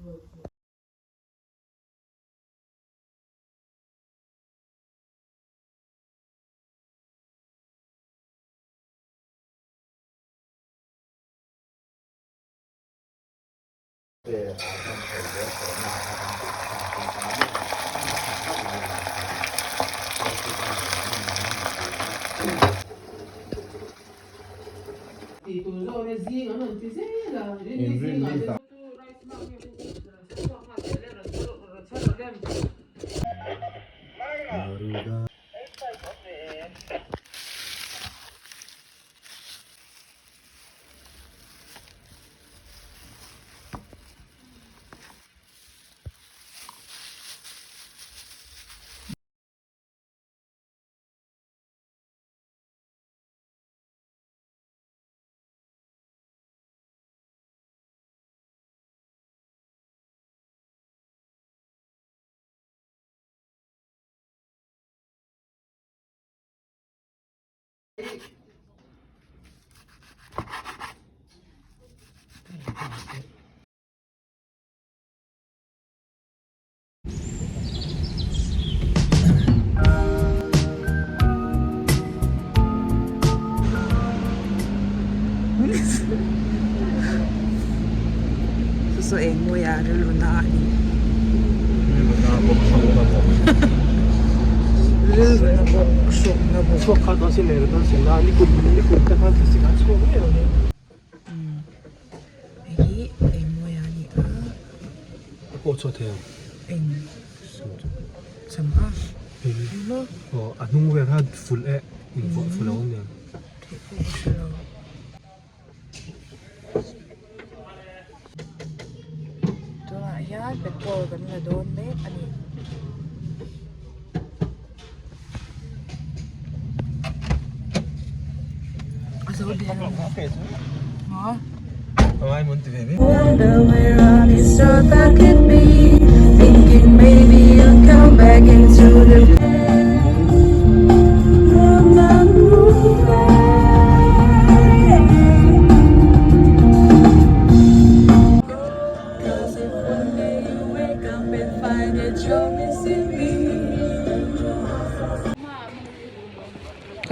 Chu saw eng mawi a rilru na a ni. Rilru na bawk hruk na bawk. Rilru na bawk hruk na bawk. Chhuak kha dawn sin leh dawn sin a ni kum ni kum te khan thlasik an chhuak ngei ang. Hei hi eng mawi a ni a. A pawh chhuah thei ang. Eng sam a. Eng maw? Aw a hnung vel kha ful eh invuah ful a awm nen. Theih pawh ka hre lo. Tunah hian petrol kan la dawn mek a ni. A zo der a maw?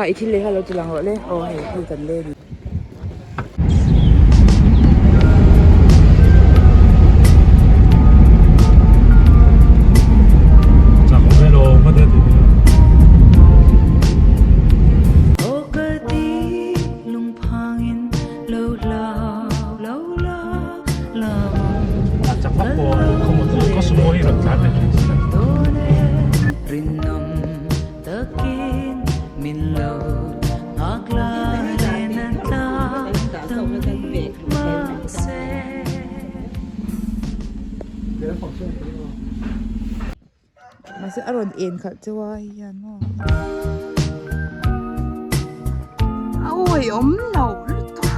Kha i thil lei kha lo ti lang rawh le aw hei hei kan lei a ni. Mahse a rawn en khalh cheu a hei hian maw a awih awm loh lutuk a.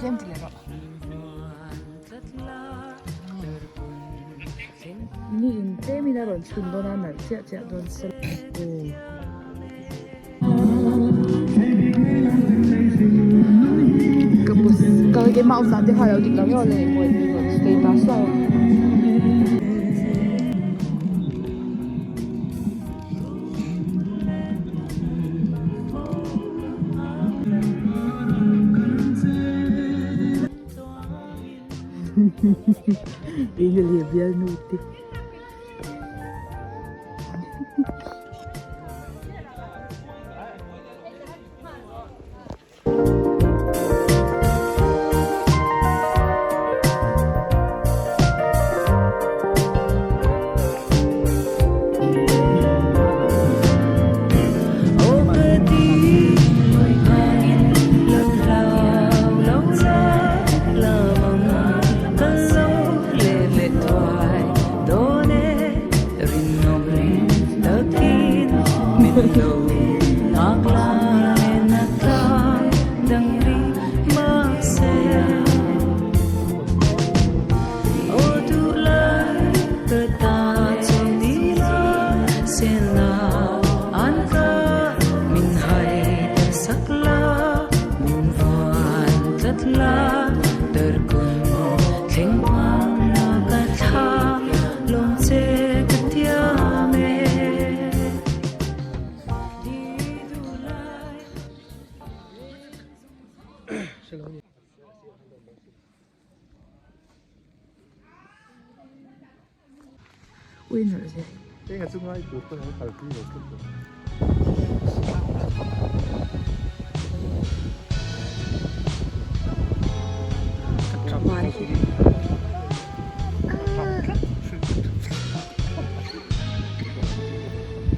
Tlem ti leh rawh. Ni in tlem in a rawn chhun dawn a nalh chiah chiah dawn se aw. Ka bus ka keimah awm dan te kha a lo dik lo viau a leh pawh in rawn stay ta suau a. English bialnu te.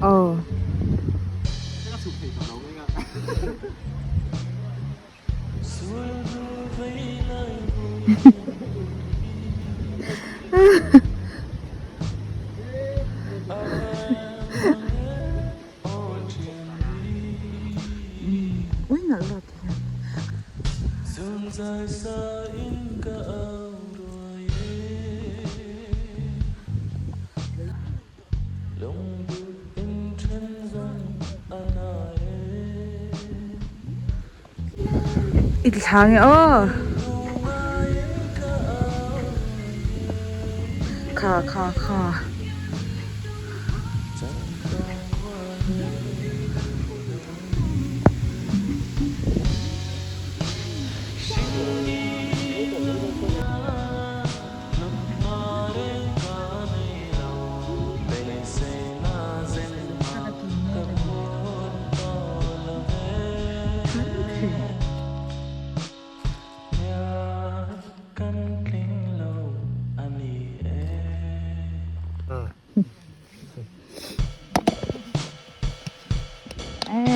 Aw. Ui nalh lo ti hian. I ti thla nge aw kha kha kha.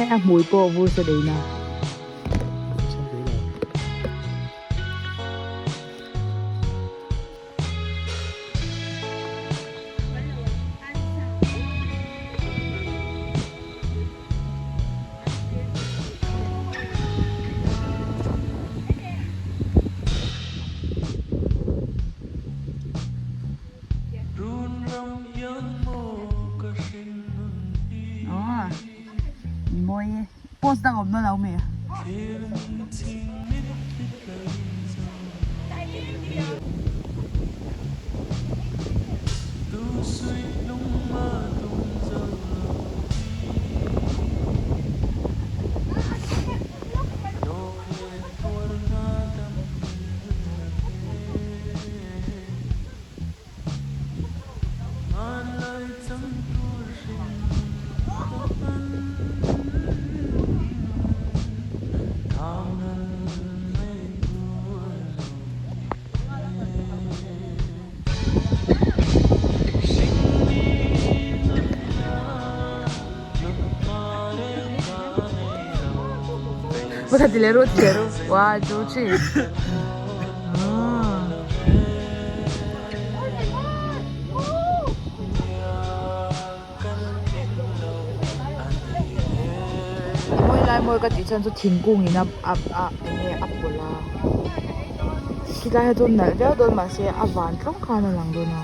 A hmui pawh vur sa daih na. Post dang awm dawn lo mi? Pakhat ti leh ru ti leh ru one two three. Mawi lai mawi ka tih chuan chu thingkung in a a eng nge a pawlh a khilai hi chu nalh viau dawn mahse a van tlawng khan a lang dawn a.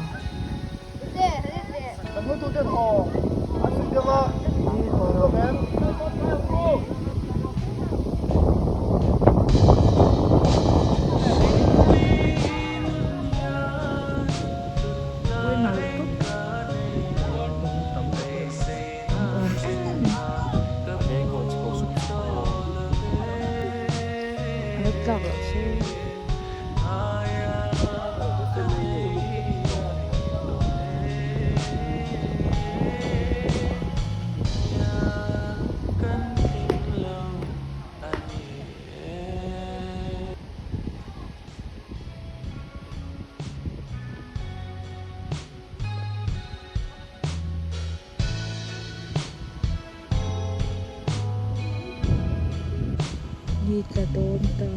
Ni tla dawn ta.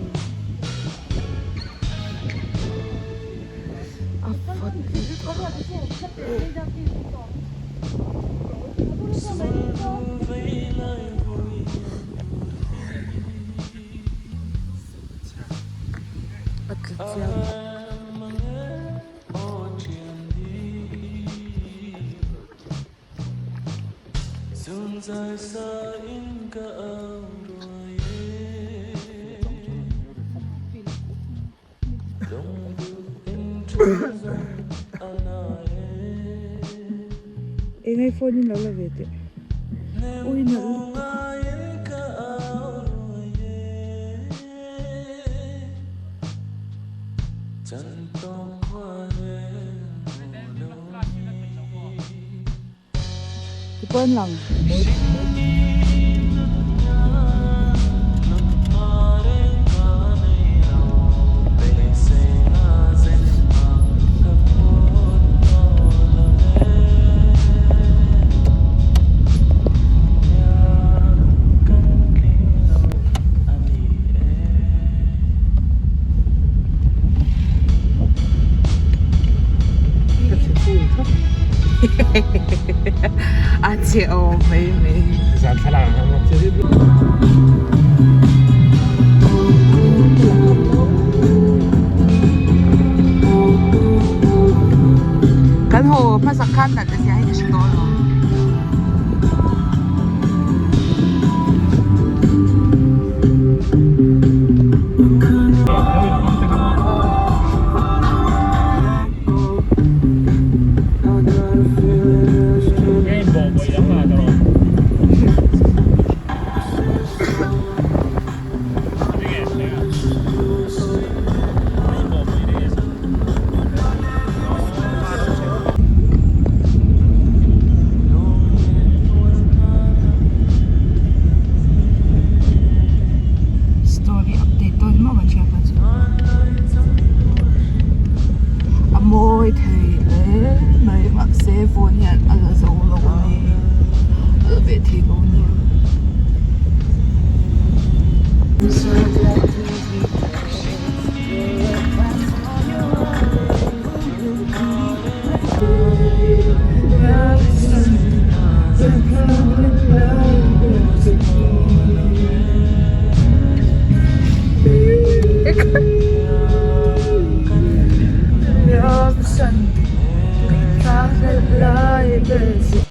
A vawt lutuk a. A tla chiang. Eng ai phone in lo la ve teh. Ui nalh lutuk a. Tipawn lang. A che awm mai mai. Zan thlalak ang ang che Kan haw hmasak khan nalh zia hi ka hre tawh lo. Story update dawn maw kan hriat kha chu a mawi thei hle mai mahse phone hian a la zo lo a ni a la ve thei lo a ni.